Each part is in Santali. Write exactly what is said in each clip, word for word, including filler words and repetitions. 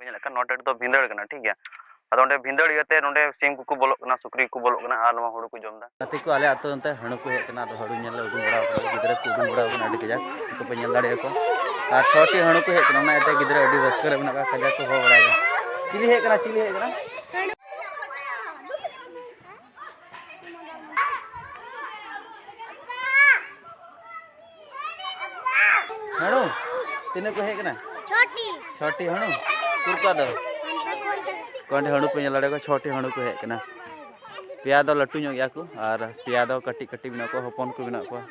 ᱧᱮᱞᱮᱫ ᱠᱟᱱ ᱱᱚᱣᱟ ᱴᱟᱹᱴ ᱫᱚ ᱵᱷᱤᱸᱫᱟᱹᱲ ᱠᱟᱱᱟ, ᱴᱷᱤᱠ ᱜᱮᱭᱟ᱾ ᱟᱫᱚ ᱚᱸᱰᱮ ᱵᱷᱤᱸᱫᱟᱹᱲ ᱤᱭᱟᱹᱛᱮ ᱱᱚᱸᱰᱮ ᱥᱤᱢ ᱠᱚᱠᱚ ᱵᱚᱞᱚᱜ ᱠᱟᱱᱟ, ᱥᱩᱠᱨᱤ ᱠᱚᱠᱚ ᱵᱚᱞᱚᱜ ᱠᱟᱱᱟ ᱟᱨ ᱱᱚᱣᱟ ᱦᱩᱲᱩ ᱠᱚ ᱡᱚᱢ ᱮᱫᱟ᱾ ᱜᱟᱛᱮ ᱠᱚ ᱟᱞᱮ ᱟᱹᱛᱩ ᱚᱱᱛᱮ ᱦᱟᱹᱬᱩ ᱠᱚ ᱦᱮᱡ ᱠᱟᱱᱟ, ᱟᱫᱚ ᱦᱟᱹᱬᱩ ᱧᱮᱞ ᱞᱮ ᱩᱰᱩᱝ ᱵᱟᱲᱟ ᱟᱠᱟᱱᱟ, ᱜᱤᱫᱽᱨᱟᱹ ᱠᱚ ᱩᱰᱩᱝ ᱵᱟᱲᱟ ᱟᱠᱟᱱᱟ ᱟᱹᱰᱤ ᱠᱟᱡᱟᱠ, ᱩᱱᱠᱩ ᱯᱮ ᱧᱮᱞ ᱫᱟᱲᱮᱭᱟᱠᱚᱣᱟ᱾ ᱟᱨ ᱪᱷᱚᱴᱤ ᱦᱟᱹᱬᱩ ᱠᱚ ᱦᱮᱡ ᱠᱟᱱᱟ, ᱚᱱᱟ ᱤᱭᱟᱹᱛᱮ ᱜᱤᱫᱽᱨᱟᱹ ᱟᱹᱰᱤ ᱨᱟᱹᱥᱠᱟᱹ ᱨᱮ ᱢᱮᱱᱟᱜ ᱠᱚᱣᱟ, ᱠᱟᱡᱟᱠ ᱠᱚ ᱦᱚᱦᱚ ᱵᱟᱲᱟᱭᱮᱫᱟ, "ᱪᱤᱞᱤ ᱦᱮᱡ ᱠᱟᱱᱟ, ᱪᱤᱞᱤ ᱦᱮᱡ ᱠᱟᱱᱟ?" ᱦᱟᱹᱬᱩ, ᱛᱤᱱᱟᱹᱜ ᱠᱚ ᱦᱮᱡ ᱠᱟᱱᱟ? ᱪᱷᱚᱴᱤ᱾ ᱪᱷᱚᱴᱤ ᱦᱟᱹᱬᱩ? ᱩᱠᱩᱨ ᱠᱚᱣᱟ ᱫᱚ? ᱠᱚᱸᱰᱮ ᱦᱟᱹᱬᱩ ᱯᱮ ᱧᱮᱞ ᱫᱟᱲᱮᱭᱟᱠᱚᱣᱟ, ᱪᱷᱚᱴᱤ ᱦᱟᱹᱬᱩ ᱠᱚ ᱦᱮᱡ ᱠᱟᱱᱟ᱾ ᱯᱮᱭᱟ ᱫᱚ ᱞᱟᱹᱴᱩ ᱧᱚᱜ ᱜᱮᱭᱟ ᱠᱚ ᱟᱨ ᱯᱮᱭᱟ ᱫᱚ ᱠᱟᱹᱴᱤᱡ ᱠᱟᱹᱴᱤᱡ ᱢᱮᱱᱟᱜ ᱠᱚᱣᱟ, ᱦᱚᱯᱚᱱ ᱠᱚ ᱢᱮᱱᱟᱜ ᱠᱚᱣᱟ᱾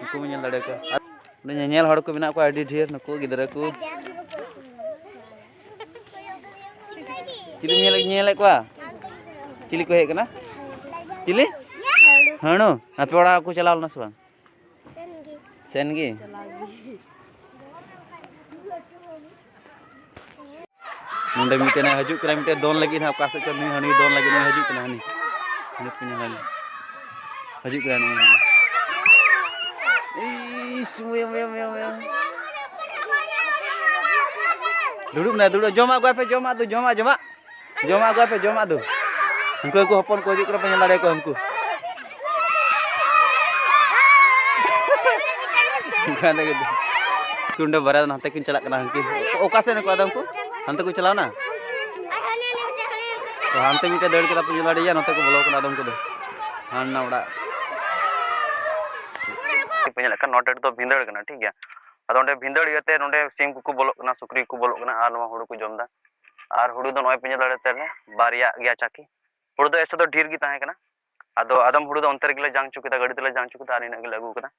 ᱩᱱᱠᱩ ᱵᱚᱱ ᱧᱮᱞ ᱫᱟᱲᱮᱭᱟᱠᱚᱣᱟ᱾ ᱟᱨ ᱚᱸᱰᱮ ᱧᱮᱧᱮᱞ ᱦᱚᱲ ᱠᱚ ᱢᱮᱱᱟᱜ ᱠᱚᱣᱟ ᱟᱹᱰᱤ ᱰᱷᱮᱨ, ᱱᱩᱠᱩ ᱜᱤᱫᱽᱨᱟᱹ ᱠᱚ᱾ ᱪᱤᱞᱤ ᱧᱮᱞ, ᱧᱮᱞᱮᱫ ᱠᱚᱣᱟ? ᱪᱤᱞᱤ ᱠᱚ ᱦᱮᱡ ᱠᱟᱱᱟ? ᱪᱤᱞᱤ? ᱦᱟᱹᱬᱩ᱾ ᱟᱯᱮ ᱚᱲᱟᱜ ᱠᱚ ᱪᱟᱞᱟᱣ ᱞᱮᱱᱟ ᱥᱮ ᱵᱟᱝ? ᱥᱮᱱ ᱜᱮ᱾ ᱥᱮᱱ ᱜᱮ? ᱱᱚᱸᱰᱮ ᱢᱤᱫᱴᱮᱱ ᱦᱤᱡᱩᱜ ᱠᱟᱱᱟ, ᱢᱤᱫᱴᱮᱱ ᱫᱚᱱ ᱞᱟᱹᱜᱤᱫ ᱦᱟᱸᱜ, ᱚᱠᱟ ᱥᱮᱫ ᱪᱚ ᱱᱩᱭ ᱦᱟᱹᱬᱩᱭ ᱫᱚᱱ ᱞᱟᱹᱜᱤᱫ, ᱱᱩᱭ ᱦᱤᱡᱩᱜ ᱠᱟᱱᱟ, ᱦᱟᱹᱱᱤ᱾ ᱦᱟᱹᱱᱤ ᱯᱮ ᱧᱮᱞ ᱦᱟᱹᱱᱤ᱾ ᱦᱤᱡᱩᱜ ᱠᱟᱱᱟ ᱱᱩᱭ᱾ ᱤᱥ, ᱢᱟᱭᱟ, ᱢᱟᱭᱟ, ᱢᱟᱭᱟ, ᱢᱟᱭᱟ᱾ ᱫᱩᱲᱩᱵ ᱱᱟᱭ, ᱫᱩᱲᱩᱵ᱾ ᱡᱚᱢᱟᱜ ᱟᱹᱜᱩᱭ ᱯᱮ, ᱡᱚᱢᱟᱜ ᱫᱚ, ᱡᱚᱢᱟᱜ, ᱡᱚᱢᱟᱜ᱾ ᱡᱚᱢᱟᱜ ᱟᱹᱜᱩᱭ ᱯᱮ, ᱡᱚᱢᱟᱜ ᱫᱚ᱾ ᱩᱱᱠᱩ ᱜᱮᱠᱚ ᱦᱚᱯᱚᱱ ᱠᱚ ᱦᱤᱡᱩᱜ ᱠᱟᱱᱟ ᱯᱮ, ᱧᱮᱞ ᱫᱟᱲᱮᱭᱟᱠᱚᱣᱟ ᱩᱱᱠᱩ᱾ ᱚᱱᱠᱟ ᱛᱮᱜᱮ ᱩᱱᱠᱩ ᱚᱸᱰᱮ ᱵᱟᱨᱭᱟ ᱫᱚ ᱱᱟᱛᱮ ᱠᱤᱱ ᱪᱟᱞᱟᱜ ᱠᱟᱱᱟ, ᱩᱱᱠᱤᱱ ᱚᱠᱟ ᱥᱮᱫ ᱱᱩᱠᱩ ᱟᱫᱚ ᱩᱱᱠᱩ ᱦᱟᱱᱛᱮ ᱠᱚ ᱪᱟᱞᱟᱣᱱᱟ᱾ ᱚ, ᱦᱟᱱᱛᱮ ᱢᱤᱫᱴᱮᱡ ᱫᱟᱹᱲ ᱠᱮᱫᱟ ᱯᱮ, ᱧᱮᱞ ᱫᱟᱲᱮᱭᱟᱜᱼᱟ, ᱱᱚᱛᱮ ᱠᱚ ᱵᱚᱞᱚ ᱠᱟᱱᱟ ᱟᱫᱚ ᱩᱱᱠᱩ ᱫᱚ ᱦᱟᱱᱟ ᱚᱲᱟᱜ᱾ ᱯᱮ ᱧᱮᱞᱮᱫ ᱠᱟᱱ ᱱᱚᱣᱟ ᱴᱟᱹᱴ ᱫᱚ ᱵᱷᱤᱸᱫᱟᱹᱲ ᱠᱟᱱᱟ, ᱴᱷᱤᱠ ᱜᱮᱭᱟ᱾ ᱟᱫᱚ ᱚᱸᱰᱮ ᱵᱷᱤᱸᱫᱟᱹᱲ ᱤᱭᱟᱹᱛᱮ ᱱᱚᱸᱰᱮ ᱥᱤᱢ ᱠᱚᱠᱚ ᱵᱚᱞᱚᱜ ᱠᱟᱱᱟ, ᱥᱩᱠᱨᱤ ᱠᱚᱠᱚ ᱵᱚᱞᱚᱜ ᱠᱟᱱᱟ ᱟᱨ ᱱᱚᱣᱟ ᱦᱩᱲᱩ ᱠᱚ ᱡᱚᱢ ᱮᱫᱟ᱾ ᱟᱨ ᱦᱩᱲᱩ ᱫᱚ ᱱᱚᱜᱼᱚᱭ ᱯᱮ ᱧᱮᱞ ᱫᱟᱲᱮᱭᱟᱜ ᱛᱟᱞᱮ ᱵᱟᱨᱭᱟ ᱜᱮᱭᱟ ᱪᱟᱹᱠᱤ᱾ ᱦᱩᱲᱩ ᱫᱚ ᱮᱥᱮ ᱫᱚ ᱰᱷᱮᱨ ᱜᱮ ᱛᱟᱦᱮᱸ ᱠᱟᱱᱟ᱾ ᱟᱫᱚ ᱟᱫᱚᱢ ᱦᱩᱲᱩ ᱫᱚ ᱚᱱᱛᱮ ᱨᱮᱜᱮ ᱞᱮ ᱡᱟᱝ ᱦᱚᱪᱚ ᱠᱮᱫᱟ, ᱜᱟᱹᱰᱤ ᱛᱮᱞᱮ ᱡᱟᱝ ᱦᱚᱪᱚ ᱠᱮᱫᱟ ᱟᱨ ᱤᱱᱟᱹᱜ ᱜᱮᱞᱮ ᱟᱹᱜᱩ ᱠᱟᱫᱟ᱾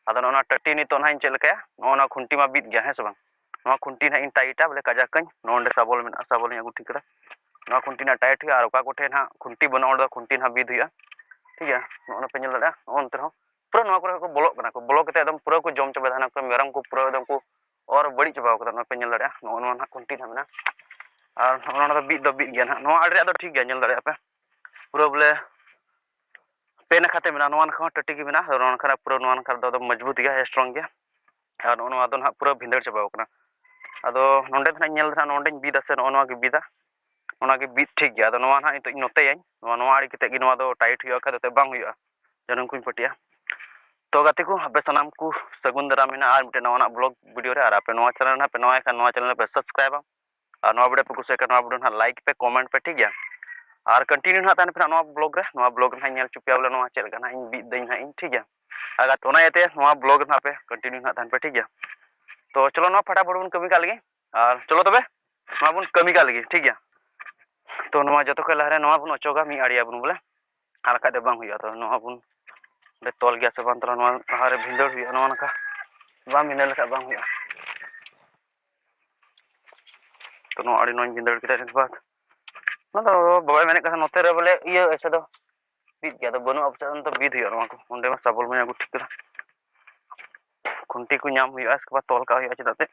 ᱟᱫᱚ ᱱᱚᱜᱼᱚ ᱱᱚᱣᱟ ᱴᱟᱹᱴᱤ ᱱᱤᱛᱚᱜ ᱱᱟᱦᱟᱜ ᱤᱧ ᱪᱮᱫ ᱞᱮᱠᱟᱭᱟ, ᱱᱚᱜᱼᱚ ᱱᱚᱣᱟ ᱠᱷᱩᱱᱴᱤ ᱢᱟ ᱵᱤᱫ ᱜᱮᱭᱟ, ᱦᱮᱸ ᱥᱮ ᱵᱟᱝ? ᱱᱚᱣᱟ ᱠᱷᱩᱱᱴᱤ ᱱᱟᱦᱟᱜ ᱤᱧ ᱴᱟᱭᱤᱴᱟ, ᱵᱚᱞᱮ ᱠᱟᱡᱟᱠ ᱟᱹᱧ, ᱱᱚᱜᱼᱚ ᱱᱚᱰᱮ ᱥᱟᱵᱚᱞ ᱢᱮᱱᱟᱜᱼᱟ, ᱥᱟᱵᱚᱞ ᱤᱧ ᱟᱹᱜᱩ ᱴᱷᱤᱠ ᱠᱟᱫᱟ᱾ ᱱᱚᱣᱟ ᱠᱷᱩᱱᱴᱤ ᱱᱟᱦᱟᱜ ᱴᱟᱭᱤᱴ ᱦᱩᱭᱩᱜᱼᱟ ᱟᱨ ᱚᱠᱟ ᱠᱚᱴᱷᱮᱱ ᱱᱟᱦᱟᱜ ᱠᱷᱩᱱᱴᱤ ᱵᱟᱹᱱᱩᱜᱼᱟ, ᱚᱸᱰᱮ ᱫᱚ ᱠᱷᱩᱱᱴᱤ ᱱᱟᱦᱟᱜ ᱵᱤᱫ ᱦᱩᱭᱩᱜᱼᱟ, ᱴᱷᱤᱠ ᱜᱮᱭᱟ᱾ ᱱᱚᱜᱼᱚ ᱱᱚᱰᱮ ᱯᱮ ᱧᱮᱞ ᱫᱟᱲᱮᱭᱟᱜᱼᱟ, ᱱᱚᱜᱼᱚ ᱱᱚᱛᱮ ᱨᱮᱦᱚᱸ ᱯᱩᱨᱟᱹ ᱱᱚᱣᱟ ᱠᱚᱨᱮ ᱠᱚ ᱵᱚᱞᱚᱜ ᱠᱟᱱᱟ ᱠᱚ, ᱵᱚᱞᱚ ᱠᱟᱛᱮ ᱮᱠᱫᱚᱢ ᱯᱩᱨᱟᱹ ᱠᱚ ᱡᱚᱢ ᱪᱟᱵᱟᱭᱮᱫᱟ ᱦᱟᱱᱟ ᱠᱚ ᱢᱮᱨᱚᱢ ᱠᱚ, ᱯᱩᱨᱟᱹ ᱮᱠᱫᱚᱢ ᱠᱚ ᱚᱨ ᱵᱟᱹᱲᱤᱡ ᱪᱟᱵᱟᱣ ᱠᱟᱫᱟ᱾ ᱱᱚᱣᱟ ᱯᱮ ᱧᱮᱞ ᱫᱟᱲᱮᱭᱟᱜᱼᱟ, ᱱᱚᱜᱼᱚ ᱱᱚᱣᱟ ᱱᱟᱦᱟᱜ ᱠᱷᱩᱱᱴᱤ ᱱᱟᱦᱟᱜ ᱢᱮᱱᱟᱜᱼᱟ᱾ ᱟᱨ ᱱᱚᱜᱼᱚ ᱱᱚᱣᱟ ᱫᱚ ᱵᱤᱫ ᱫᱚ ᱵᱤᱫ ᱜᱮᱭᱟ ᱱᱟᱦᱟᱜ, ᱱᱚᱣᱟ ᱟᱲᱮ ᱨᱮᱭᱟᱜ ᱫᱚ ᱴᱷᱤᱠ ᱜᱮᱭᱟ, ᱧᱮᱞ ᱫᱟᱲᱮᱭᱟᱜᱼᱟ ᱯᱮ ᱯᱩᱨᱟᱹ ᱵᱚᱞᱮ ᱯᱮ ᱱᱟᱠᱷᱟ ᱛᱮ ᱢᱮᱱᱟᱜᱼᱟ᱾ ᱱᱚᱣᱟ ᱱᱟᱠᱷᱟ ᱦᱚᱸ ᱴᱟᱹᱴᱤ ᱜᱮ ᱢᱮᱱᱟᱜᱼᱟ, ᱟᱫᱚ ᱱᱚᱣᱟ ᱱᱟᱠᱷᱟ ᱨᱮ ᱯᱩᱨᱟᱹ, ᱱᱚᱣᱟ ᱱᱟᱠᱷᱟ ᱨᱮᱫᱚ ᱮᱠᱫᱚᱢ ᱢᱚᱡᱽᱵᱩᱛ ᱜᱮᱭᱟ, ᱥᱴᱨᱚᱝ ᱜᱮᱭᱟ᱾ ᱟᱨ ᱱᱚᱜᱼᱚ ᱱᱚᱣᱟ ᱫᱚ ᱱᱟᱦᱟᱜ ᱯᱩᱨᱟᱹ ᱵᱷᱤᱸᱫᱟᱹᱲ ᱪᱟᱵᱟᱣ ᱠᱟᱱᱟ᱾ ᱟᱫᱚ ᱱᱚᱸᱰᱮ ᱫᱚ ᱱᱟᱦᱟᱜ ᱤᱧ ᱧᱮᱞ ᱫᱟ ᱱᱟᱦᱟᱜ, ᱱᱚᱸᱰᱮᱧ ᱵᱤᱫᱟ ᱥᱮ ᱱᱚᱜᱼᱚ ᱱᱚᱣᱟ ᱜᱮ ᱵᱤᱫᱟ, ᱚᱱᱟ ᱜᱮ ᱵᱤᱫ ᱴᱷᱤᱠ ᱜᱮᱭᱟ᱾ ᱟᱫᱚ ᱱᱚᱣᱟ ᱱᱟᱦᱟᱜ ᱱᱤᱛᱚᱜ ᱤᱧ ᱱᱚᱛᱮᱭᱟᱹᱧ, ᱱᱚᱣᱟ, ᱱᱚᱣᱟ ᱟᱲᱮ ᱠᱟᱛᱮ ᱜᱮ ᱱᱚᱣᱟ ᱫᱚ ᱴᱟᱭᱤᱴ ᱦᱩᱭᱩᱜᱼᱟ, ᱵᱟᱠᱷᱟᱡ ᱫᱚ ᱮᱱᱛᱮᱫ ᱵᱟᱝ ᱦᱩᱭᱩᱜᱼᱟ, ᱡᱟᱹᱱᱩᱢ ᱠᱚᱧ ᱯᱟᱹᱴᱤᱜᱼᱟ᱾ ᱛᱚ ᱜᱟᱛᱮ ᱠᱚ, ᱟᱯᱮ ᱥᱟᱱᱟᱢ ᱠᱚ ᱥᱟᱹᱜᱩᱱ ᱫᱟᱨᱟᱢ ᱢᱮᱱᱟᱜᱼᱟ ᱟᱨ ᱢᱤᱫᱴᱮᱱ ᱱᱟᱣᱟᱱᱟᱜ ᱵᱞᱚᱜ ᱵᱷᱤᱰᱤᱭᱳ ᱨᱮ᱾ ᱟᱨ ᱟᱯᱮ ᱱᱚᱣᱟ ᱪᱮᱱᱮᱞ ᱨᱮ ᱱᱟᱦᱟᱜ ᱯᱮ ᱱᱟᱣᱟ ᱜᱮ ᱠᱷᱟᱱ, ᱱᱚᱣᱟ ᱪᱮᱱᱮᱞ ᱨᱮᱯᱮ ᱥᱟᱵᱥᱠᱨᱟᱭᱤᱵᱟ᱾ ᱟᱨ ᱱᱚᱣᱟ ᱵᱷᱤᱰᱤᱭᱳ ᱯᱮ ᱠᱩᱥᱤᱭᱟᱜ ᱠᱷᱟᱱ, ᱱᱚᱣᱟ ᱵᱷᱤᱰᱤᱭᱳ ᱱᱟᱦᱟᱜ ᱞᱟᱭᱤᱠ ᱯᱮ, ᱠᱚᱢᱮᱱᱴ ᱯᱮ, ᱴᱷᱤᱠ ᱜᱮᱭᱟ? ᱟᱨ ᱠᱚᱱᱴᱤᱱᱤᱭᱩ ᱱᱟᱦᱟᱜ ᱛᱟᱦᱮᱱ ᱯᱮ ᱱᱟᱦᱟᱜ ᱱᱚᱣᱟ ᱵᱞᱚᱜ ᱨᱮ᱾ ᱱᱚᱣᱟ ᱵᱞᱚᱜ ᱨᱮ ᱱᱟᱦᱟᱜ ᱤᱧ ᱧᱮᱞ ᱦᱚᱪᱚ ᱯᱮᱭᱟ ᱵᱚᱞᱮ ᱱᱚᱣᱟ ᱪᱮᱫ ᱞᱮᱠᱟ ᱱᱟᱦᱟᱜ ᱤᱧ ᱵᱤᱫ ᱫᱟᱹᱧ ᱱᱟᱦᱟᱜ ᱤᱧ, ᱴᱷᱤᱠ ᱜᱮᱭᱟ? ᱟᱨ ᱚᱱᱟ ᱤᱭᱟᱹᱛᱮ ᱱᱚᱣᱟ ᱵᱞᱚᱜ ᱨᱮ ᱱᱟᱦᱟᱜ ᱯᱮ ᱠᱚᱱᱴᱤᱱᱤᱭᱩ ᱱᱟᱦᱟᱜ ᱛᱟᱦᱮᱱ ᱯᱮ, ᱴᱷᱤᱠ ᱜᱮᱭᱟ? ᱛᱚ ᱪᱚᱞᱚ, ᱱᱚᱣᱟ ᱯᱷᱟᱴᱟᱯᱷᱩᱴ ᱵᱚᱱ ᱠᱟᱹᱢᱤ ᱠᱟᱜ ᱞᱮᱜᱮ᱾ ᱟᱨ ᱪᱚᱞᱚ ᱛᱚᱵᱮ, ᱱᱚᱣᱟ ᱵᱚᱱ ᱠᱟᱹᱢᱤ ᱠᱟᱜ ᱞᱮᱜᱮ, ᱴᱷᱤᱠ ᱜᱮᱭᱟ? ᱛᱚ ᱱᱚᱣᱟ ᱡᱚᱛᱚ ᱠᱷᱚᱱ ᱞᱟᱦᱟᱨᱮ ᱱᱚᱣᱟ ᱵᱚᱱ ᱚᱪᱚᱜᱟ, ᱢᱤᱫ ᱟᱲᱮᱭᱟᱵᱚᱱ ᱵᱚᱞᱮ, ᱟᱨ ᱵᱟᱠᱷᱟᱡ ᱫᱚ ᱵᱟᱝ ᱦᱩᱭᱩᱜᱼᱟ᱾ ᱛᱚ ᱱᱚᱣᱟ ᱵᱚᱱ ᱚᱸᱰᱮ ᱛᱚᱞ ᱜᱮᱭᱟ ᱥᱮ ᱵᱟᱝ, ᱛᱟᱦᱞᱮ ᱱᱚᱣᱟ ᱞᱟᱦᱟᱨᱮ ᱵᱷᱤᱸᱫᱟᱹᱲ ᱦᱩᱭᱩᱜᱼᱟ, ᱱᱚᱣᱟ ᱱᱚᱝᱠᱟ ᱵᱟᱝ ᱵᱷᱤᱸᱫᱟᱹᱲ ᱞᱮᱠᱷᱟᱡ ᱵᱟᱝ ᱦᱩᱭᱩᱜᱼᱟ᱾ ᱛᱚ ᱱᱚᱣᱟ ᱟᱹᱰᱤ ᱱᱚᱣᱟᱧ ᱵᱷᱤᱸᱫᱟᱹᱲ ᱠᱮᱫᱟ ᱱᱤᱛ ᱵᱟᱫ᱾ ᱚᱱᱟ ᱫᱚ ᱵᱟᱵᱟᱭ ᱢᱮᱱᱮᱫ ᱠᱟᱱ ᱛᱟᱦᱮᱸ, ᱱᱚᱛᱮ ᱨᱮ ᱵᱚᱞᱮ ᱤᱭᱟᱹ ᱮᱥᱮ ᱫᱚ ᱵᱤᱫ ᱜᱮᱭᱟ, ᱟᱫᱚ ᱵᱟᱹᱱᱩᱜᱼᱟ ᱯᱟᱥᱮᱡ, ᱚᱱᱟ ᱫᱚ ᱵᱤᱫ ᱦᱩᱭᱩᱜᱼᱟ ᱱᱚᱣᱟ ᱠᱚ᱾ ᱚᱸᱰᱮ ᱢᱟ ᱥᱟᱵᱚᱞ ᱢᱟᱧ ᱟᱹᱜᱩ ᱴᱷᱤᱠ ᱠᱮᱫᱟ, ᱠᱷᱩᱱᱴᱤ ᱠᱚ ᱧᱟᱢ ᱦᱩᱭᱩᱜᱼᱟ, ᱤᱥᱠᱮ ᱵᱟᱫ ᱛᱚᱞ ᱠᱟᱜ ᱦᱩᱭᱩᱜᱼᱟ, ᱪᱮᱫᱟᱜ ᱥᱮ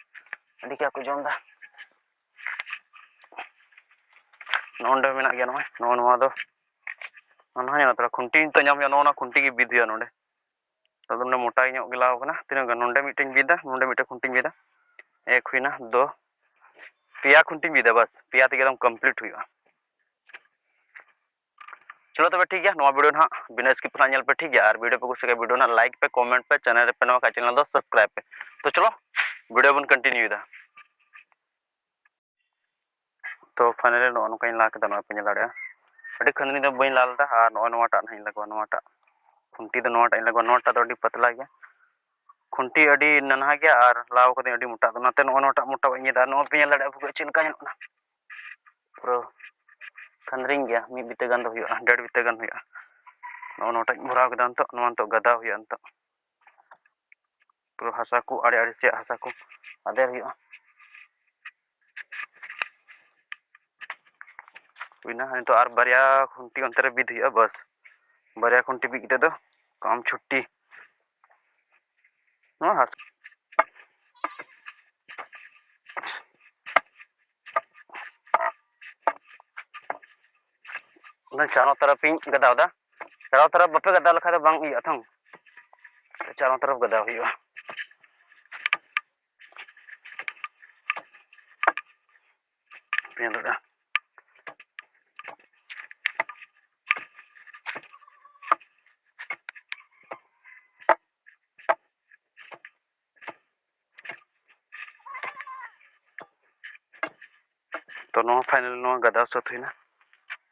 ᱟᱹᱰᱤ ᱠᱟᱡᱟᱠ ᱠᱚ ᱡᱚᱢ ᱮᱫᱟ᱾ ᱱᱚᱜᱼᱚ ᱱᱚᱰᱮ ᱢᱮᱱᱟᱜ ᱜᱮᱭᱟ, ᱱᱚᱜᱼᱚᱭ ᱱᱚᱜᱼᱚ ᱱᱚᱣᱟ ᱫᱚ, ᱱᱚᱣᱟ ᱦᱚᱸ ᱧᱮᱞᱚᱜ ᱠᱟᱱᱟ, ᱠᱷᱩᱱᱴᱤ ᱱᱤᱛᱚᱜ ᱧᱟᱢ ᱦᱩᱭᱩᱜᱼᱟ, ᱱᱚᱜᱼᱚ ᱱᱚᱣᱟ ᱠᱷᱩᱱᱴᱤ ᱜᱮ ᱵᱤᱫ ᱦᱩᱭᱩᱜᱼᱟ ᱱᱚᱰᱮ᱾ ᱟᱫᱚ ᱱᱚᱰᱮ ᱢᱚᱴᱟ ᱧᱚᱜ ᱜᱮ ᱞᱟᱣ ᱠᱟᱱᱟ᱾ ᱛᱤᱱᱟᱹᱜ ᱜᱟᱱ? ᱱᱚᱰᱮ ᱢᱤᱫᱴᱮᱱ ᱵᱤᱫᱟ, ᱱᱚᱰᱮ ᱢᱤᱫᱴᱮᱱ ᱠᱷᱩᱱᱴᱤᱧ ᱵᱤᱫᱟ, ᱮᱠ ᱦᱩᱭᱱᱟ, ᱫᱚ ᱯᱮᱭᱟ ᱠᱷᱩᱱᱴᱤᱧ ᱵᱤᱫᱟ, ᱵᱟᱥ ᱯᱮᱭᱟ ᱛᱮᱜᱮ ᱮᱠᱫᱚᱢ ᱠᱚᱢᱯᱞᱤᱴ ᱦᱩᱭᱩᱜᱼᱟ᱾ ᱪᱚᱞᱚ ᱛᱚᱵᱮ ᱴᱷᱤᱠ ᱜᱮᱭᱟ, ᱱᱚᱣᱟ ᱵᱷᱤᱰᱤᱭᱳ ᱱᱟᱦᱟᱜ ᱵᱤᱱᱟᱹ ᱥᱠᱤᱯ ᱱᱟᱦᱟᱜ ᱧᱮᱞ ᱯᱮ, ᱴᱷᱤᱠ ᱜᱮᱭᱟ? ᱟᱨ ᱵᱷᱤᱰᱤᱭᱳ ᱯᱮ ᱠᱩᱥᱤᱭᱟᱜ ᱠᱷᱟᱱ ᱵᱷᱤᱰᱤᱭᱳ ᱱᱟᱦᱟᱜ ᱞᱟᱭᱤᱠ ᱯᱮ, ᱠᱚᱢᱮᱱᱴ ᱯᱮ, ᱪᱮᱱᱮᱞ ᱨᱮ ᱯᱮ ᱱᱟᱣᱟ ᱠᱷᱟᱱ ᱪᱮᱱᱮᱞ ᱫᱚ ᱥᱟᱵᱥᱠᱨᱟᱭᱤᱵ ᱯᱮ᱾ ᱛᱚ ᱪᱚᱞᱚ ᱵᱷᱤᱰᱤᱭᱳ ᱵᱚᱱ ᱠᱚᱱᱴᱤᱱᱤᱭᱩᱭᱮᱫᱟ᱾ ᱛᱚ ᱯᱷᱟᱭᱱᱟᱞᱤ ᱱᱚᱜᱼᱚ ᱱᱚᱝᱠᱟᱧ ᱞᱟ ᱠᱮᱫᱟ, ᱱᱚᱜᱼᱚᱭ ᱯᱮ ᱧᱮᱞ ᱫᱟᱲᱮᱭᱟᱜᱼᱟ᱾ ᱟᱹᱰᱤ ᱠᱷᱟᱹᱱᱫᱽᱱᱤ ᱫᱚ ᱵᱟᱹᱧ ᱞᱟ ᱞᱮᱫᱟ, ᱟᱨ ᱱᱚᱜᱼᱚᱭ ᱱᱚᱣᱟᱴᱟᱜ ᱱᱟᱦᱟᱜ ᱤᱧ ᱞᱟᱜᱟᱣᱟ, ᱱᱚᱣᱟᱴᱟᱜ ᱠᱷᱩᱱᱴᱤ ᱫᱚ ᱱᱚᱣᱟᱴᱟᱜ ᱤᱧ ᱞᱟᱜᱟᱣᱟ, ᱱᱚᱣᱟᱴᱟᱜ ᱫᱚ ᱟᱹᱰᱤ ᱯᱟᱛᱞᱟ ᱜᱮᱭᱟ, ᱠᱷᱩᱱᱴᱤ ᱟᱹᱰᱤ ᱱᱟᱱᱦᱟ ᱜᱮᱭᱟ ᱟᱨ ᱞᱟᱣ ᱠᱟᱹᱫᱟᱹᱧ ᱟᱹᱰᱤ ᱢᱚᱴᱟ, ᱚᱱᱟᱛᱮ ᱱᱚᱜᱼᱚᱭ ᱱᱚᱣᱟᱴᱟᱜ ᱢᱚᱴᱟ ᱵᱟᱹᱧ ᱤᱭᱟᱹᱭᱮᱫᱟ᱾ ᱟᱨ ᱱᱚᱜᱼᱚᱭ ᱯᱮ ᱧᱮᱞ ᱫᱟᱲᱮᱭᱟᱜᱼᱟ ᱵᱷᱩᱜᱟᱹᱜ ᱪᱮᱫ ᱞᱮᱠᱟ ᱧᱮᱞᱚᱜ ᱠᱟᱱᱟ, ᱯᱩᱨᱟᱹ ᱠᱷᱟᱹᱱᱫᱽᱨᱤᱧ ᱜᱮᱭᱟ, ᱢᱤᱫ ᱵᱤᱛᱟᱹ ᱜᱟᱱ ᱫᱚ ᱦᱩᱭᱩᱜᱼᱟ, ᱰᱮᱲ ᱵᱤᱛᱟᱹ ᱜᱟᱱ ᱦᱩᱭᱩᱜᱼᱟ᱾ ᱱᱚᱜᱼᱚ ᱱᱚᱣᱟᱴᱟᱜ ᱤᱧ ᱵᱷᱚᱨᱟᱣ ᱠᱮᱫᱟ ᱱᱤᱛᱚᱜ, ᱱᱚᱣᱟ ᱱᱤᱛᱚᱜ ᱜᱟᱫᱟᱣ ᱦᱩᱭᱩᱜᱼᱟ ᱱᱤᱛᱚᱜ᱾ ᱯᱩᱨᱟᱹ ᱦᱟᱥᱟ ᱠᱚ, ᱟᱲᱮ ᱟᱲᱮ ᱥᱮᱭᱟᱜ ᱦᱟᱥᱟ ᱠᱚ ᱟᱫᱮᱨ ᱦᱩᱭᱩᱜᱼᱟ᱾ ᱦᱩᱭᱱᱟ, ᱱᱤᱛᱚᱜ ᱟᱨ ᱵᱟᱨᱭᱟ ᱠᱷᱩᱱᱴᱤ ᱚᱱᱛᱮ ᱨᱮ ᱵᱤᱫ ᱦᱩᱭᱩᱜᱼᱟ, ᱵᱟᱥ᱾ ᱵᱟᱨᱭᱟ ᱠᱷᱩᱱᱴᱤ ᱵᱤᱫ ᱠᱟᱛᱮ ᱫᱚ ᱠᱟᱢ ᱪᱷᱩᱴᱴᱤ᱾ ᱱᱚᱣᱟ ᱦᱟᱥᱟ ᱚᱱᱟ ᱪᱟᱨᱚ ᱛᱚᱨᱚᱯ ᱤᱧ ᱜᱟᱫᱟᱣ ᱫᱟ᱾ ᱪᱟᱨᱚ ᱛᱚᱨᱚᱯ ᱵᱟᱯᱮ ᱜᱟᱫᱟᱣ ᱞᱮᱠᱷᱟᱡ ᱫᱚ ᱵᱟᱝ ᱤᱭᱟᱹᱜᱼᱟ ᱛᱚ᱾ ᱪᱟᱨᱚ ᱛᱚᱨᱚᱯ ᱜᱟᱫᱟᱣ ᱦᱩᱭᱩᱜᱼᱟ᱾ ᱧᱮᱞ ᱫᱟᱲᱮᱭᱟᱜᱼᱟ᱾ ᱛᱚ, ᱱᱚᱣᱟ final ᱱᱚᱣᱟ ᱜᱟᱫᱟ ᱥᱟᱹᱛ ᱦᱩᱭᱱᱟ᱾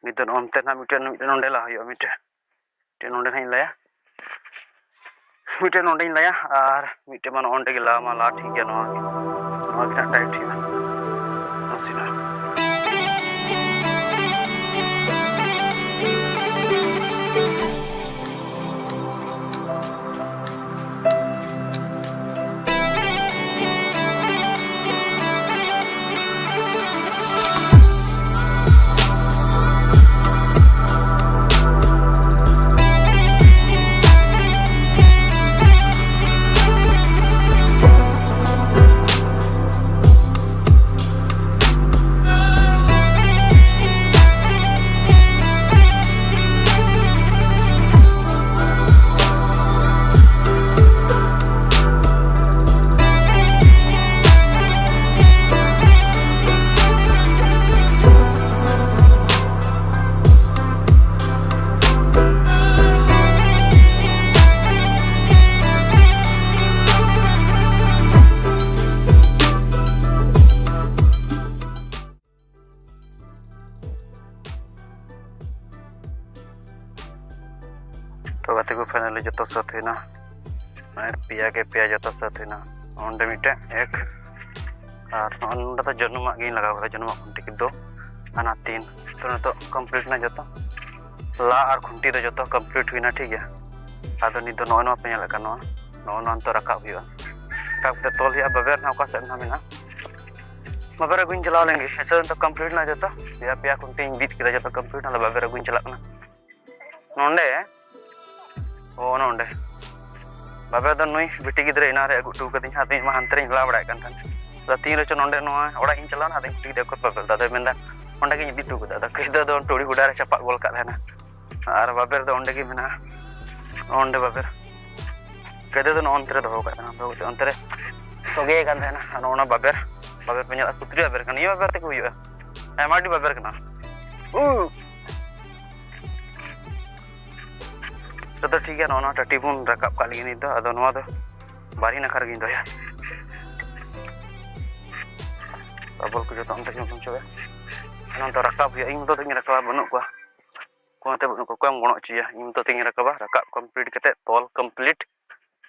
ᱱᱤᱛᱚᱜ ᱱᱚᱱᱛᱮ ᱱᱟᱜ ᱢᱤᱫᱴᱮᱱ, ᱢᱤᱫᱴᱮᱱ ᱱᱚᱸᱰᱮ ᱞᱟ ᱦᱩᱭᱩᱜᱼᱟ, ᱢᱤᱫᱴᱮᱱ, ᱢᱤᱫᱴᱮᱱ ᱱᱚᱸᱰᱮ ᱱᱟᱜ ᱤᱧ ᱞᱟᱭᱟ, ᱢᱤᱫᱴᱮᱱ ᱱᱚᱸᱰᱮᱧ ᱞᱟᱭᱟ, ᱟᱨ ᱢᱤᱫᱴᱮᱱ ᱢᱟ ᱱᱚᱜᱼᱚ ᱱᱚᱸᱰᱮ ᱜᱮ ᱞᱟ ᱢᱟ ᱞᱟ ᱴᱷᱤᱠ ᱜᱮᱭᱟ᱾ ᱱᱚᱣᱟ ᱜᱮ, ᱱᱚᱣᱟ ᱜᱮ ᱱᱟᱜ tight ᱦᱩᱭᱩᱜᱼᱟ᱾ ᱱᱟᱥᱮᱱᱟᱜ᱾ ᱛᱚ ᱜᱟᱛᱮ ᱠᱚ, finally ᱡᱚᱛᱚ ᱥᱟᱹᱛ ᱦᱩᱭᱱᱟ᱾ ᱢᱟᱱᱮ ᱯᱮᱭᱟ ᱜᱮ ᱯᱮᱭᱟ ᱡᱚᱛᱚ ᱥᱟᱹᱛ ᱦᱩᱭᱱᱟ᱾ ᱚᱸᱰᱮ ᱢᱤᱫᱴᱮᱱ ᱮᱠ, ᱟᱨ ᱱᱚᱜᱼᱚ ᱱᱚᱸᱰᱮ ᱫᱚ ᱡᱟᱹᱱᱩᱢᱟᱜ ᱜᱤᱧ ᱞᱟᱜᱟᱣ ᱠᱟᱫᱟ, ᱡᱟᱹᱱᱩᱢᱟᱜ ᱠᱷᱩᱱᱴᱤ ᱠᱤᱱᱛᱩ ᱦᱟᱱᱟ ᱛᱤᱱ᱾ ᱛᱚ ᱱᱤᱛᱚᱜ complete ᱱᱟ ᱡᱚᱛᱚ, ᱞᱟ ᱟᱨ ᱠᱷᱩᱱᱴᱤ ᱫᱚ ᱡᱚᱛᱚ complete ᱦᱩᱭᱱᱟ, ᱴᱷᱤᱠ ᱜᱮᱭᱟ᱾ ᱟᱫᱚ ᱱᱤᱛ ᱫᱚ ᱱᱚᱜᱼᱚ ᱱᱚᱣᱟ ᱯᱮ ᱧᱮᱞᱮᱫ ᱠᱟᱱ, ᱱᱚᱣᱟ, ᱱᱚᱜᱼᱚ ᱱᱚᱣᱟ ᱱᱤᱛᱚᱜ ᱨᱟᱠᱟᱵ ᱦᱩᱭᱩᱜᱼᱟ, ᱨᱟᱠᱟᱵ ᱠᱟᱛᱮ ᱛᱚᱞ ᱦᱩᱭᱩᱜᱼᱟ᱾ ᱵᱟᱵᱮᱨ ᱱᱟᱦᱟᱜ ᱚᱠᱟ ᱥᱮᱫ ᱱᱟᱦᱟᱜ ᱢᱮᱱᱟᱜᱼᱟ, ᱵᱟᱵᱮᱨ ᱟᱹᱜᱩᱧ ᱪᱟᱞᱟᱣ ᱞᱮᱱ ᱜᱮ᱾ ᱱᱤᱛᱚᱜ ᱱᱤᱛᱚᱜ complete ᱱᱟ ᱡᱚᱛᱚ, ᱯᱮᱭᱟ ᱯᱮᱭᱟ ᱠᱷᱩᱱᱴᱤᱧ ᱵᱤᱫ ᱠᱮᱫᱟ, ᱡᱚᱛᱚ complete᱾ ᱟᱫᱚ ᱵᱟᱵᱮᱨ ᱟᱹᱜᱩᱧ ᱪᱟᱞᱟᱜ ᱠᱟᱱᱟ ᱱᱚᱸᱰᱮ᱾ ᱚ, ᱱᱚᱸᱰᱮ ᱵᱟᱵᱮᱨ ᱫᱚ ᱱᱩᱭ ᱵᱤᱴᱤ ᱜᱤᱫᱽᱨᱟᱹ ᱮᱱᱟᱱ ᱨᱮ ᱟᱹᱜᱩ ᱦᱚᱴᱚ ᱠᱟᱹᱫᱤᱧᱟ᱾ ᱟᱫᱚ ᱤᱧ ᱢᱟ ᱦᱟᱱᱛᱮ ᱨᱤᱧ ᱞᱟ ᱵᱟᱲᱟᱭᱮᱫ ᱠᱟᱱ ᱛᱟᱦᱮᱸᱫ᱾ ᱟᱫᱚ ᱛᱤᱱ ᱨᱮᱪᱚ ᱱᱚᱸᱰᱮ ᱱᱚᱣᱟ ᱚᱲᱟᱜ ᱤᱧ ᱪᱟᱞᱟᱣᱱᱟ, ᱟᱫᱚᱧ ᱠᱩᱞᱤ ᱠᱮᱫᱮᱭᱟ, "ᱚᱠᱚᱭ ᱵᱟᱵᱮᱨ ᱫᱚ?" ᱟᱫᱚᱭ ᱢᱮᱱᱫᱟ, "ᱚᱸᱰᱮ ᱜᱤᱧ ᱤᱫᱤ ᱦᱚᱴᱚ ᱠᱟᱫᱟ᱾ ᱟᱫᱚ ᱠᱟᱹᱭᱫᱟᱹ ᱫᱚ ᱴᱩᱲᱤ ᱜᱚᱰᱟ ᱨᱮ ᱪᱟᱯᱟᱫ ᱜᱚᱞ ᱠᱟᱜ ᱛᱟᱦᱮᱱᱟ, ᱟᱨ ᱵᱟᱵᱮᱨ ᱫᱚ ᱚᱸᱰᱮ ᱜᱮ ᱢᱮᱱᱟᱜᱼᱟ, ᱚᱸᱰᱮ ᱵᱟᱵᱮᱨ᱾ ᱠᱟᱹᱭᱫᱟᱹ ᱫᱚ ᱱᱚᱜᱼᱚ ᱱᱚᱱᱛᱮ ᱨᱮ ᱫᱚᱦᱚ ᱠᱟᱜ ᱛᱟᱦᱮᱱᱟ, ᱫᱚᱦᱚ ᱠᱟᱛᱮ ᱚᱱᱛᱮ ᱨᱮ ᱥᱚᱜᱮ ᱠᱟᱱ ᱛᱟᱦᱮᱱᱟ᱾ ᱟᱨ ᱱᱚᱜᱼᱚ ᱱᱟ ᱵᱟᱵᱮᱨ, ᱵᱟᱵᱮᱨ ᱯᱮ ᱧᱮᱞᱟ, ᱥᱩᱛᱨᱤ ᱵᱟᱵᱮᱨ ᱠᱟᱱᱟ, ᱱᱤᱭᱟᱹ ᱵᱟᱵᱮᱨ ᱛᱮᱜᱮ ᱦᱩᱭᱩᱜᱼᱟ, ᱟᱭᱢᱟ ᱟᱹᱰᱤ ᱵᱟᱵᱮᱨ ᱠᱟᱱᱟ᱾ ᱩ᱾ ᱡᱚᱛᱚ ᱴᱷᱤᱠ ᱜᱮᱭᱟ, ᱱᱚᱜᱼᱚ ᱱᱚᱣᱟ ᱴᱟᱹᱴᱤ ᱵᱚᱱ ᱨᱟᱠᱟᱵ ᱠᱟᱜ ᱞᱟᱹᱜᱤᱫ ᱱᱤᱛ ᱫᱚ᱾ ᱟᱫᱚ ᱱᱚᱣᱟ ᱫᱚ ᱵᱟᱨᱦᱮ ᱱᱟᱠᱷᱟ ᱨᱮᱜᱤᱧ ᱫᱚᱦᱚᱭᱟ᱾ ᱥᱟᱵᱚᱞ ᱠᱚ ᱡᱚᱛᱚ ᱚᱱᱛᱮ ᱜᱮᱵᱚᱱ ᱪᱚᱭᱟ᱾ ᱱᱚᱣᱟ ᱫᱚ ᱨᱟᱠᱟᱵ ᱦᱩᱭᱩᱜᱼᱟ᱾ ᱤᱧ ᱢᱚᱛᱚ ᱛᱮᱜᱤᱧ ᱨᱟᱠᱟᱵᱟ, ᱵᱟᱹᱱᱩᱜ ᱠᱚᱣᱟ᱾ ᱚᱠᱚᱭ ᱦᱚᱸᱛᱮ ᱵᱟᱹᱱᱩᱜ ᱠᱚᱣᱟ, ᱚᱠᱚᱭᱮᱢ ᱜᱚᱲᱚ ᱦᱚᱪᱚᱭᱟ? ᱤᱧ ᱢᱚᱛᱚ ᱛᱮᱜᱤᱧ ᱨᱟᱠᱟᱵᱟ᱾ ᱨᱟᱠᱟᱵ complete ᱠᱟᱛᱮ, ᱛᱚᱞ complete,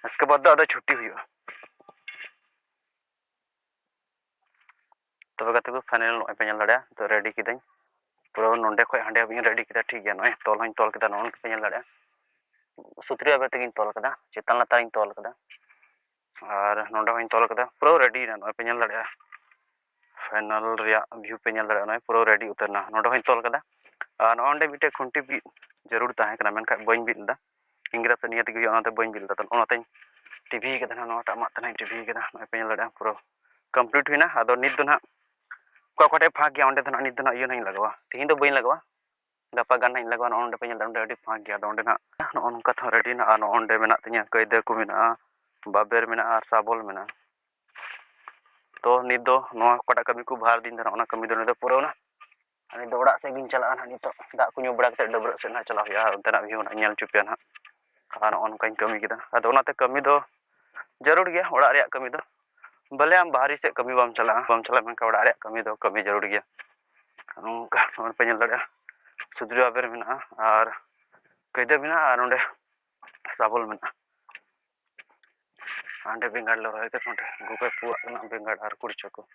ᱩᱥᱠᱮ ᱵᱟᱫ ᱫᱚ ᱟᱫᱚ ᱪᱷᱩᱴᱤ ᱦᱩᱭᱩᱜᱼᱟ᱾ ᱛᱚᱵᱮ ᱜᱟᱛᱮ ᱠᱚ, final ᱱᱚᱜᱼᱚᱭ ᱯᱮ ᱧᱮᱞ ᱫᱟᱲᱮᱭᱟᱜᱼᱟ, ᱱᱤᱛᱚᱜ ready ᱠᱤᱫᱟᱹᱧ᱾ ᱯᱩᱨᱟᱹ ᱱᱚᱸᱰᱮ ᱠᱷᱚᱡ ᱦᱟᱸᱰᱮ ᱦᱟᱹᱵᱤᱡ ᱤᱧ ready ᱠᱮᱫᱟ, ᱴᱷᱤᱠ ᱜᱮᱭᱟ᱾ ᱱᱚᱜᱼᱚᱭ ᱛᱚᱞ ᱦᱚᱸᱧ ᱛᱚᱞ ᱠᱮᱫᱟ, ᱱᱚᱜᱼᱚ ᱱᱚᱝᱠᱟ ᱯᱮ ᱧᱮᱞ ᱫᱟᱲᱮᱭᱟᱜᱼᱟ᱾ ᱥᱩᱛᱨᱤ ᱵᱟᱵᱮᱨ ᱛᱮᱜᱮᱧ ᱛᱚᱞ ᱠᱟᱫᱟ, ᱪᱮᱛᱟᱱ ᱞᱟᱛᱟᱨ ᱤᱧ ᱛᱚᱞ ᱠᱟᱫᱟ᱾ ᱟᱨ ᱱᱚᱸᱰᱮ ᱦᱚᱸᱧ ᱛᱚᱞ ᱠᱟᱫᱟ, ᱯᱩᱨᱟᱹ ready ᱮᱱᱟ᱾ ᱱᱚᱜᱼᱚᱭ ᱯᱮ ᱧᱮᱞ ᱫᱟᱲᱮᱭᱟᱜᱼᱟ, final ᱨᱮᱭᱟᱜ view ᱯᱮ ᱧᱮᱞ ᱫᱟᱲᱮᱭᱟᱜᱼᱟ᱾ ᱱᱚᱜᱼᱚᱭ ᱯᱩᱨᱟᱹ ready ᱩᱛᱟᱹᱨ ᱮᱱᱟ᱾ ᱱᱚᱸᱰᱮ ᱦᱚᱸᱧ ᱛᱚᱞ ᱠᱟᱫᱟ᱾ ᱟᱨ ᱱᱚᱜᱼᱚ ᱱᱚᱸᱰᱮ ᱢᱤᱫᱴᱮᱡ ᱠᱷᱩᱱᱴᱤ ᱵᱤᱫ ᱡᱟᱹᱨᱩᱲ ᱛᱟᱦᱮᱸ ᱠᱟᱱᱟ, ᱢᱮᱱᱠᱷᱟᱱ ᱵᱟᱹᱧ ᱵᱤᱫ ᱞᱮᱫᱟ᱾ ᱤᱝᱨᱮᱡᱽ ᱛᱮ ᱱᱤᱭᱟᱹ ᱛᱮᱜᱮ ᱦᱩᱭᱩᱜᱼᱟ, ᱚᱱᱟᱛᱮ ᱵᱟᱹᱧ ᱵᱤᱫ ᱞᱮᱫᱟ᱾ ᱛᱚ ᱚᱱᱟᱛᱮᱧ ᱴᱤᱵᱷᱤ ᱠᱟᱫᱟ ᱱᱟᱦᱟᱜ, ᱱᱚᱣᱟᱴᱟᱜ ᱢᱟᱫ ᱛᱮ ᱱᱟᱦᱟᱜ ᱤᱧ ᱴᱤᱵᱷᱤ ᱠᱟᱫᱟ᱾ ᱱᱚᱜᱼᱚᱭ ᱯᱮ ᱧᱮᱞ ᱫᱟᱲᱮᱭᱟᱜᱼᱟ, ᱯᱩᱨᱟᱹ complete ᱦᱩᱭᱱᱟ᱾ ᱟᱫᱚ ᱱᱤᱛ ᱫᱚ ᱱᱟᱦᱟᱜ ᱚᱠᱟ, ᱚᱠᱟᱴᱷᱮᱡ ᱯᱷᱟᱸᱠ ᱜᱮᱭᱟ, ᱚᱸᱰᱮ ᱫᱚ ᱱᱟᱦᱟᱜ ᱱᱤᱛ ᱫᱚ ᱱᱟᱦᱟᱜ ᱤᱭᱟᱹ ᱱᱟᱦᱟᱜ ᱤᱧ ᱞᱟᱜᱟᱣᱟ, ᱛᱤᱦᱤᱧ ᱫᱚ ᱵᱟᱹᱧ ᱞᱟᱜᱟᱣᱟ, ᱜᱟᱯᱟ ᱜᱟᱱ ᱱᱟᱦᱟᱜ ᱤᱧ ᱞᱟᱜᱟᱣᱟ᱾ ᱱᱚᱜᱼᱚ ᱱᱚᱸᱰᱮ ᱯᱮ ᱧᱮᱞ ᱫᱟ, ᱚᱸᱰᱮ ᱟᱹᱰᱤ ᱯᱷᱟᱸᱠ ᱜᱮᱭᱟ᱾ ᱟᱫᱚ ᱚᱸᱰᱮ ᱱᱟᱦᱟᱜ ᱱᱚᱜᱼᱚ ᱱᱚᱝᱠᱟ ᱛᱮᱦᱚᱸ ready ᱱᱟᱦᱟᱜ, ᱟᱨ ᱱᱚᱜᱼᱚ ᱱᱚᱸᱰᱮ ᱢᱮᱱᱟᱜ ᱛᱤᱧᱟᱹ, ᱠᱟᱹᱭᱫᱟᱹ ᱠᱚ ᱢᱮᱱᱟᱜᱼᱟ, ᱟᱨ ᱥᱟᱵᱚᱞ ᱢᱮᱱᱟᱜᱼᱟ᱾ ᱛᱚ ᱱᱤᱛ ᱫᱚ ᱱᱚᱣᱟ ᱚᱠᱟᱴᱟᱜ ᱠᱟᱹᱢᱤ ᱠᱚ ᱵᱷᱟᱨ ᱫᱤᱧ ᱛᱟᱦᱮᱱᱟ, ᱚᱱᱟ ᱠᱟᱹᱢᱤ ᱫᱚ ᱱᱤᱛ ᱫᱚ ᱯᱩᱨᱟᱹᱣᱱᱟ᱾ ᱟᱨ ᱱᱤᱛ ᱫᱚ ᱚᱲᱟᱜ ᱥᱮᱫ ᱜᱤᱧ ᱪᱟᱞᱟᱜᱼᱟ ᱱᱟᱦᱟᱜ᱾ ᱱᱤᱛᱚᱜ ᱫᱟᱜ ᱠᱚ ᱧᱩ ᱵᱟᱲᱟ ᱠᱟᱛᱮ ᱰᱟᱹᱵᱽᱨᱟᱹᱜ ᱥᱮᱫ ᱱᱟᱦᱟᱜ ᱪᱟᱞᱟᱜ ᱦᱩᱭᱩᱜᱼᱟ, ᱟᱨ ᱚᱱᱛᱮᱱᱟᱜ view ᱱᱟᱦᱟᱜ ᱧᱮᱞ ᱦᱚᱪᱚ ᱯᱮᱭᱟ ᱱᱟᱦᱟᱜ᱾ ᱟᱨ ᱱᱚᱜᱼᱚ ᱱᱚᱝᱠᱟᱧ ᱠᱟᱹᱢᱤ ᱠᱮᱫᱟ᱾ ᱟᱫᱚ ᱚᱱᱟᱛᱮ ᱠᱟᱹᱢᱤ ᱫᱚ ᱡᱟᱹᱨᱩᱲ ᱜᱮᱭᱟ, ᱚᱲᱟᱜ ᱨᱮᱭᱟᱜ ᱠᱟᱹᱢᱤ ᱫᱚ᱾ ᱵᱷᱟᱞᱮ ᱟᱢ ᱵᱟᱦᱨᱮ ᱥᱮᱫ ᱠᱟᱹᱢᱤ ᱵᱟᱢ ᱪᱟᱞᱟᱜᱼᱟ, ᱵᱟᱢ ᱪᱟᱞᱟᱜᱼᱟ, ᱢᱮᱱᱠᱷᱟᱱ ᱚᱲᱟᱜ ᱨᱮᱭᱟᱜ ᱠᱟᱹᱢᱤ ᱫᱚ ᱠᱟᱹᱢᱤ ᱡᱟᱹᱨᱩᱲ ᱜᱮᱭᱟ᱾ ᱱᱚᱝᱠᱟ ᱱᱚᱜᱼᱚᱭ ᱯᱮ ᱧᱮᱞ ᱫᱟᱲᱮᱭᱟᱜᱼᱟ, ᱥᱩᱫᱽᱨᱤ ᱵᱟᱵᱮᱨ ᱢᱮᱱᱟᱜᱼᱟ, ᱟᱨ ᱠᱟᱹᱭᱫᱟᱹ ᱢᱮᱱᱟᱜᱼᱟ, ᱟᱨ ᱱᱚᱸᱰᱮ ᱥᱟᱵᱚᱞ ᱢᱮᱱᱟᱜᱼᱟ᱾ ᱦᱟᱸᱰᱮ ᱵᱮᱸᱜᱟᱲ ᱞᱮ ᱨᱚᱦᱚᱭ ᱠᱟᱫᱟ, ᱱᱚᱸᱰᱮ ᱜᱚᱜᱚᱭ ᱯᱩᱣᱟᱜ ᱠᱟᱱᱟ ᱵᱮᱸᱜᱟᱲ ᱟᱨ ᱠᱩᱲᱪᱟᱹ ᱠᱚ᱾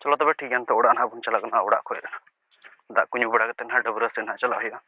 ᱪᱚᱞᱚ ᱛᱚᱵᱮ ᱴᱷᱤᱠ ᱜᱮᱭᱟ, ᱱᱤᱛᱚᱜ ᱚᱲᱟᱜ ᱱᱟᱦᱟᱜ ᱵᱚᱱ ᱪᱟᱞᱟᱜ ᱠᱟᱱᱟ᱾ ᱚᱲᱟᱜ ᱠᱷᱚᱡ ᱫᱟᱜ ᱠᱚ ᱧᱩ ᱵᱟᱲᱟ ᱠᱟᱛᱮ ᱱᱟᱦᱟᱜ ᱰᱟᱹᱵᱽᱨᱟᱹ ᱥᱮᱫ ᱱᱟᱦᱟᱜ ᱪᱟᱞᱟᱜ ᱦᱩᱭᱩᱜᱼᱟ᱾